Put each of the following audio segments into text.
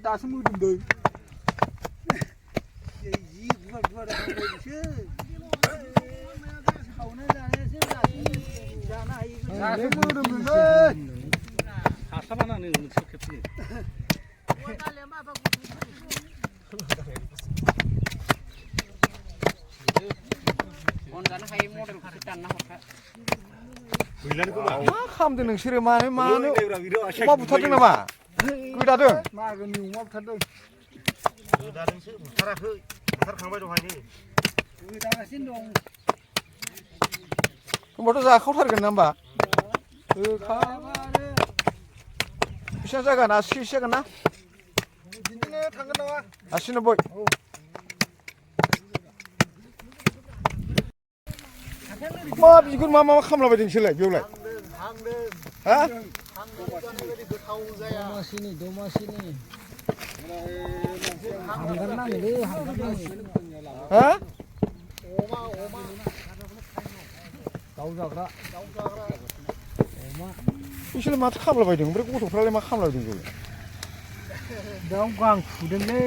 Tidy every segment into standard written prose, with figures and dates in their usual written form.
दासो मोदोमदों जि गुवार गुवार हांबायसो सावना जानायासो जानो हायो दासो मोदोमदोंलै हासाबाना नों मोनसे खेबसे अन जानो हायो मडेलखौसो दानना हरखा मा खालामदों नोंसोरो मानो अमा बुथारदों नामा गोदादों मागोनि अमा बुथारदों गोदादोंसो बुथाराखै बुथारखांबाय दहायनो गोदागासिनो दं होमबाथ' जाखावथारगोन ना होमबा बेसेबां जागोन 80 केजि जागोन ना बिदिनो थांगोन नामा 80 90 मा बिगुर मा खालामलाबायदों नोंसोरलाय बेयावलाय हा दमासिनि हांगारनाङोलै हा दाउ जाग्रा अमा बिसोर माथो खालामलाबायदों ओमफ्राय गथ'फ्रालाय मा खालामलाबायदों बेयावलाय दाउ गां फुदोंलै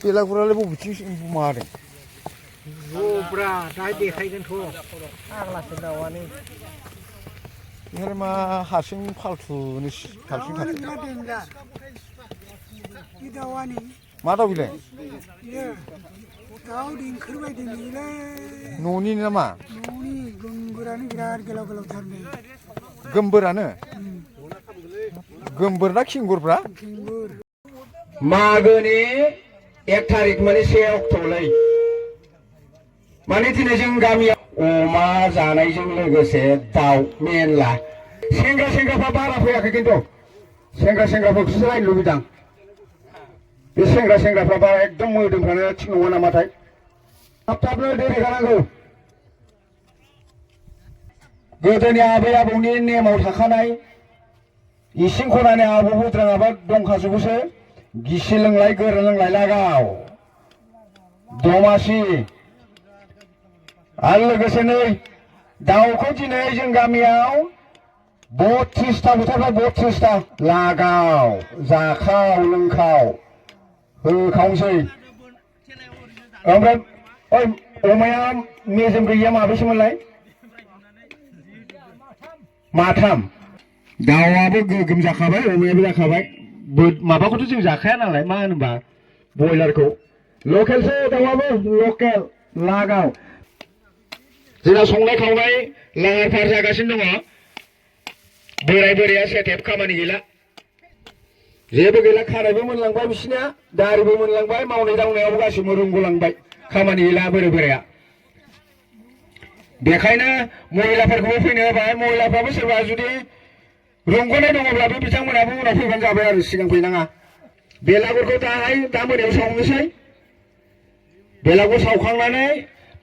बेलागुरालाय बबेथिं मादों ब्रा दाहाय देखायगोनथ' फाग्लासो दाउआनो बेहाय मा हारसिं फाल्थुनो हारसिं थाथों मा दाउ बिलाय दाउ देंखोर बायदि नुयोलै न'नि नामा न'नि गोमबोरानो बिराद गोलाव गोलावथारनो गोमबोरानो गोमबोर ना खिंगुरब्रा मागोनि 1 तारिख माने 1 अक्ट'लै माने दिनै जों गामियाव अमा जानायजों लोगोसे दाउ मेनला सेंग्राफ्रा बारा फैयाखै खिन्थु सेंग्राफोरखौसो नायनो लुबैदां बे सेंग्राफ्रा बारा एकदम मोदोमफ्रानो थिग नङा नामाथाय थाब-थाबनो देखानांगौ गोदोनि आबै आबौनि नेमाव थाखानाय इसिं खनानि आबौ बुद्राङाबा दंखाजोबोसो गिसि लोंलाय गोरा लोंलाय लागाव दमासि आरो लोगोसे नै दाउखौ दिनै जों गामियाव 32टा बुथारबाय 32टा लागाव जाखाव लोंखाव होखावसै ओमफ्राय ओइ अमाया मेजेम गैया माबेसोमोनलाय माथाम दाउआबो गोगोम जाखाबाय अमायाबो जाखाबाय माबाखौथ' जों जाखाया नालाय मा होनोबा बयलारखौ लकेलसो दाउआबो लकेल लागाव जोंना संनाय खावनाय लाहार फाहार जागासिनो दङ बोराया सेटेप खामानि गैला जेबो गैला खानायबो मोनलांबाय बिसिना दारिबो मोनलांबाय मावनाय दांनायावबो गासिबो रोंगौलांबाय खामानि गैला बोराया बेखायनो महिलाफोरखौबो फैनो होबाय महिलाफ्राबो सोरबा जुदि रंगनाय दङब्ला बे बिथांमोनाबो उनाव फैबानो जाबाय आरो सिगां फैनाङा बेलागुरखौ दा मोनायाव सावनोसै बेलागुर सावखांनानै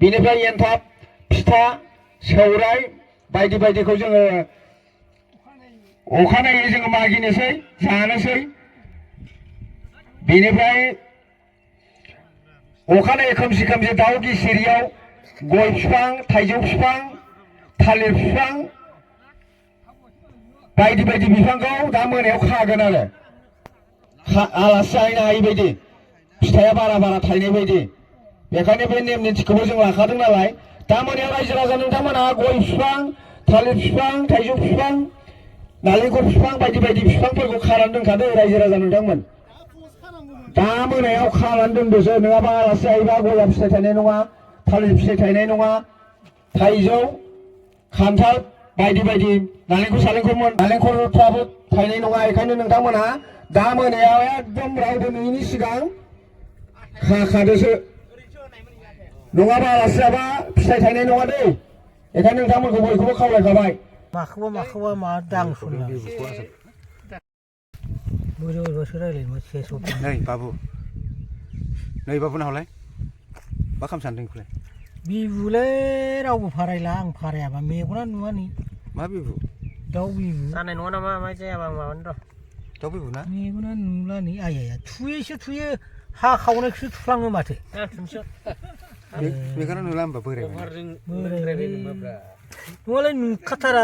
बिनिफ्राय एनथाब फिथा सौराय बायदि बायदिखौ जोङो अखानायै जोङो मागिनोसै जानोसै बेनिफ्राय अखानायै खोमसि दाउ गिसिरियाव गय बिफां थाइजौ बिफां थालिर बिफां बायदि बिफांखौ दा मोनायाव खागोन आरो आलासि जाहैनो हायि बायदि फिथाइया बारा थायनाय बायदि बेखायनो बे नेम निथिखौबो जों लाखादों नालाय दा मोनायाव रायजो राजा नोंथांमोनहा गय बिफां थालिर बिफां थाइजौ बिफां नालेंखर बिफां बायदि बिफांफोरखौ खानानै दोनखादो रायजो राजा नोंथांमोन दा मोनायाव खानानै दोनदोसो नङाबा आलासि जायोबा गया फिथाइ थायनाय नङा थालिर फिथाइ थायनाय नङा थाइजौ खान्थाल बायदि नालेंखरफ्राबो थायनाय नङा बेखायनो नोंथांमोनहा दा मोनायाव एकदम रावबो नुयैनि सिगां खाखादोसो नङाबा आलासि जाबा फिथाइ थायनाय नङा दै बेखायनो नोंथांमोनखौ बयखौबो खावलायखाबाय माखौबा मा दांसुला बोरैबासो रायलायनो सेस नै बाबु नाहरलाय मा खालामनो सानदों बेखौलाय बिबुलै रावबो फारायला आं फारायाबा मेगना नुवा नै मा बिबु दाउ बिबु जानाय नङा नामा मा जायाबा माबानो र' दाउ बिबुना मेगना नुलानि आइया थुयोसो थुयो हा खावनायखौसो थुफ्लाङो माथो बेखौनो नुला होमबा बोराय नङालाय नुखाथारा